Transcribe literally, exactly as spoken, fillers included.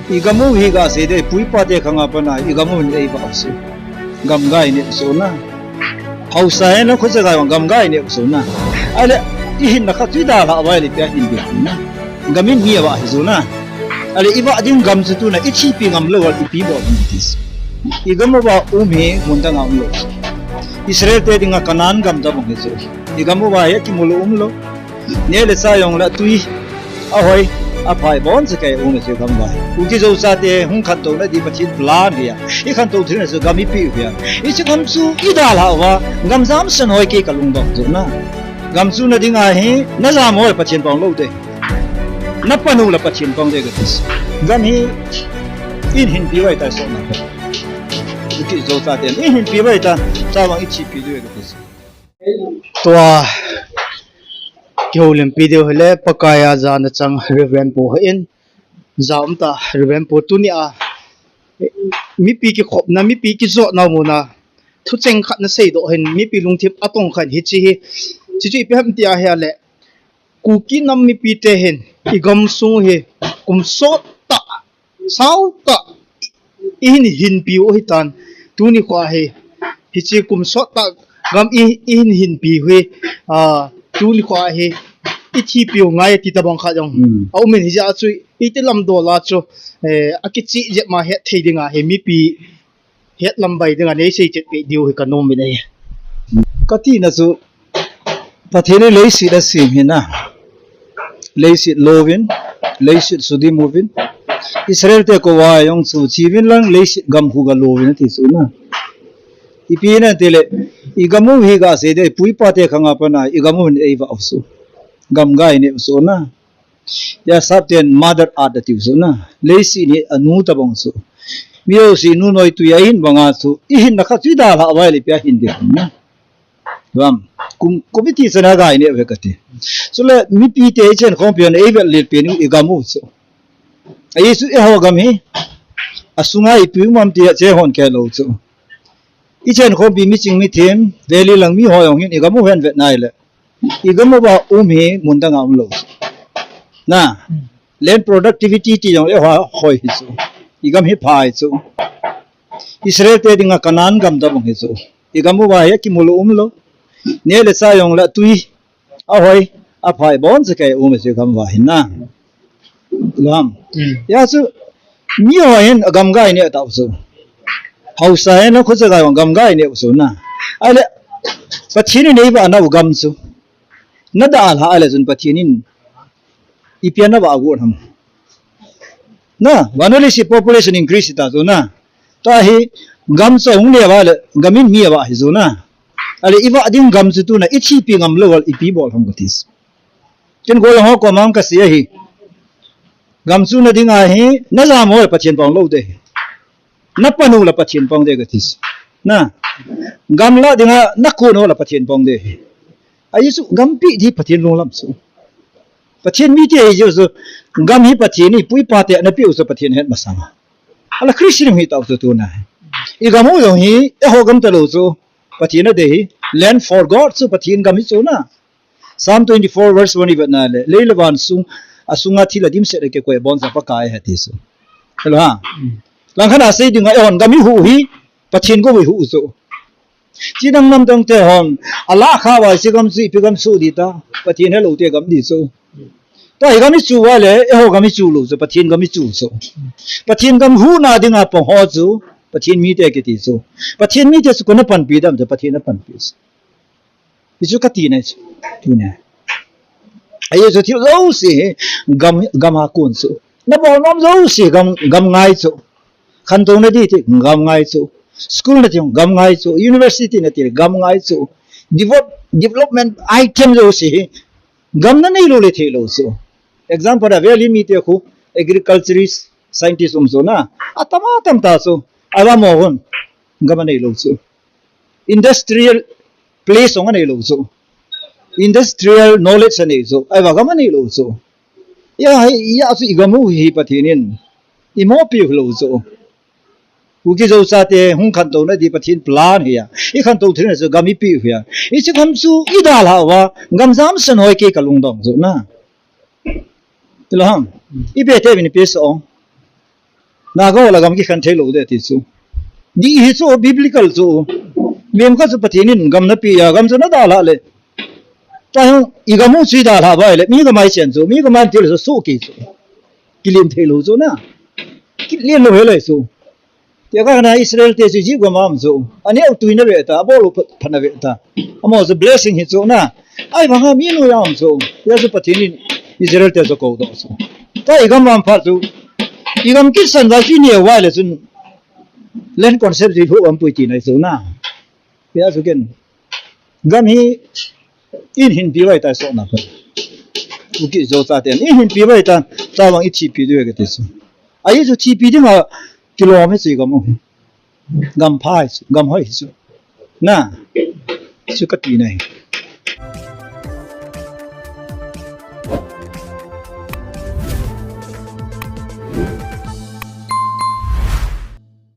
I gam u hi ga sei de, pu i pa te khang a pat a, i gam u hin ei vah u chu. Gam ga i neh u chu na. Haosa hin lang khoja ga gam ga i neh u chu na. Ahile, i hinna khat chu i dalha uva ahile ipi a hin ding ham na. Gam in mi avah hi chu na. Ahile, i vah ding gam chu tuna i thipi ngam lou a ipi bol ham ti chu. I gam uva um hi mun dang a um lou. Israel te dinga Canaan gam tabang hi chu. I gam uva hi akimu lou um lou. Neh le chah jong le tui, ahoi, aphai, aboncha kei um le chu gam uva. Kuki Zo chate hung khantou na di Pathen plan hi a. I khantou thei na chu gam i peh u hi a. Hiche gam chu i dalha uva, gam jamsan hoi kei ka lungdong chu na. Gam chu na dinga hi, na jam hoi Pathen pang lou de. Na pan u le Pathen pang de kati. Gam hi, in hinpi uva ahitai sona. Kuki Zo chaten, in hinpi uva ahitai, chavang i thipi diu kati. Tua, kihoulimpi diu hile, Pakai a jana chang Reverend pu hin, ja um ta Reverend pu tuni a, mipi kikhopna, mipi kijotna muna, thucheng khat na seidoh hin, mipi lungthim atong khan hiche hi, hiche chu ipi ham tia ahile, Kuki nam mipi te hin, i gam sung hi, kum sot tah, sao tah, i hin hinpi u ahitan, tuni kho hi, hiche kum sot tah, gam i, i hin hinpi u hi, a, tuni kho hi, i thipi u ngai ti tabang khat jong. Hmm. A um in hijeh a chu, iti lam dol a chu, eh, akichih jep ma het thei dinga hi, mipi, het lam bai dinga nei sei chet peh diu hi ka nom in ahi. Ka tina chu, Pathen in leiset asem hi na. Leiset louvin, leiset sudim uvin. Israel te koma jong chu, che uvin lang leiset gam khu ga louvin ati chu na. Ipi na tile, i gam u hi ga sei de, pu i pa te khang a pat a, i gam u hin ei vah u chu. Gam ga i neh u chu na. Tia sapten mother earth atiu chu na. Leiset hi anu tabang chu. Mi jouse nu noi tui a i hin banga chu. I hinna khat chu i dalha uva ahile ipi a hin ding ham na. Gam. Kum, kum iti chan a ga i neh uve kati. Chule mipi te i chenkhompi hon ei vet lel pen u i gam u chu. Ajeh chu eiho gam hi. Asunga ipi um am ti a che hon kei lou chu. I chenkhompi miching mithem, valley lang mi ho jong hin i gam u hin vet na ahile. I gam uva um hi mun dang a um lou. Na, land productivity ti jong le ho hoi hi chu. I gam hi pha hi chu. Israel te dinga Canaan gam tabang hi chu. I gam uva hi akimu lou um lou. Neh le chah jong le tui, ahoi, aphai, aboncha kei um chu gam uva hin na. Gam. Hmm. Hijeh chu, mi ho hin gam ga i neh tau chu. Haosa hin lang khoja ga gam ga i neh u chu na. Ahile, Pathen in eivah nau gam chu. Na dalha ahile chun Pathen in ipi a na vah got ham. Na, vannoi leiset population increase ta chu na. Tua hi gam chu hung neh uva le, gam in mi avah hi chu na. Ahile i vah ding gam chu tuna i thipi ngam lou a ipi bol ham kati. Ken golhang ho koma ka sei ahi. Gam chu na dinga hi, na jam hoi Pathen pang lou de. Na pan u le Pathen pang de kati. Na, gam la dinga, na kon u le Pathen pang de. Ajeh chu gam peh hi Pathen lunglam chu. Pathen mite hi jeh chu, gam hi Pathen in, pu i pa te ana peh u chu Pathen het masang a. Ahile Christian hi tau chu tuna. I gam u jong hi, eiho gam talou chu. Pathen a dei hi, land for God chu Pathen gam hi chu na. Psalm twenty-four verse one i vet na le, lei le van sung, asunga thil adimset a kikoi aboncha Pakai ahi ti chu. Hello ha. Langkhat a sei dinga eihon gam i huh hi, Pathen gou i huh chu. Chi dang nam dang te hon, ala kha uva hiche gam chu ipi gam chu di ta, Pathen helou te gam di chu. Tua hi gam i chu uva le, eiho gam i chu lou chu, Pathen gam i chu chu. Pathen gam huhna dinga pang ho chu, Pathen mite kiti chu. Pathen mite chu koin apanpi dem chu, Pathen apanpi chu. Hichu ka tina chu. Tuna. Ajeh chu thil jouse hi gam, gam a kon chu. Na bol nom jouse gam, gam ngai chu. Khantouna di ti gam ngai chu. School na ti gam ngai chu. University na ti gam ngai chu. Develop-, development item jouse hi gam na neilou le theilou chu. Example a valley mite khu agriculturist, scientist um chu na. Atam atam ta chu. Ahivang mo hon gam aneilou chu. Industrial place jong aneilou chu. Industrial knowledge anei chu. Ahivang gam aneilou chu. Hijeh a chu i gam u hi Pathen in i mopi u lou chu. Kuki Zo chate hung khantouna di Pathen plan hi a. I khantou thei na chu gam i peh u hi a. Hiche gam chu i dalha uva, gam jamsan hoi kei ka lungdong chu na. Ti lou ham. I be te vin i pe so. Naga ho la gam kikhen thei lou ding ti chu. Dih hi chu biblical chu. Miem khat chu Pathen in gam napeh a, gam chu nadalhah le. Tahung, i gam u chu idalhah bai le, mi gam a ichen chu, mi gam a ichen chu, soh kei chu. Kilen thei lou chu na. Kilen lou hel e chu. Tia kana Israel te chu Egypt gam a um chu. Aneo tui nave ta, abol u phat, phat nave ta. Amaho chu blessing hi chu na. Ahivanga mi noiya um chu. Tia chu Pathen in Israel te chu koudoh chu. Tua i gam a um phat chu. I gam kitsan va chu ineo vai le chun. Land concept chu lhuh aum poi tina chu na. Tia chu ken. Gam hi in hinpi vai ta sohna kha. Kuki Zo chaten in hinpi vai ta, chuvang i thipi diu ve kati chu. Ahi chu thipi dinga kilom hi chu i gam u hi. Gam pha hi chu, gam hoi hi chu. Na, chu kati nai.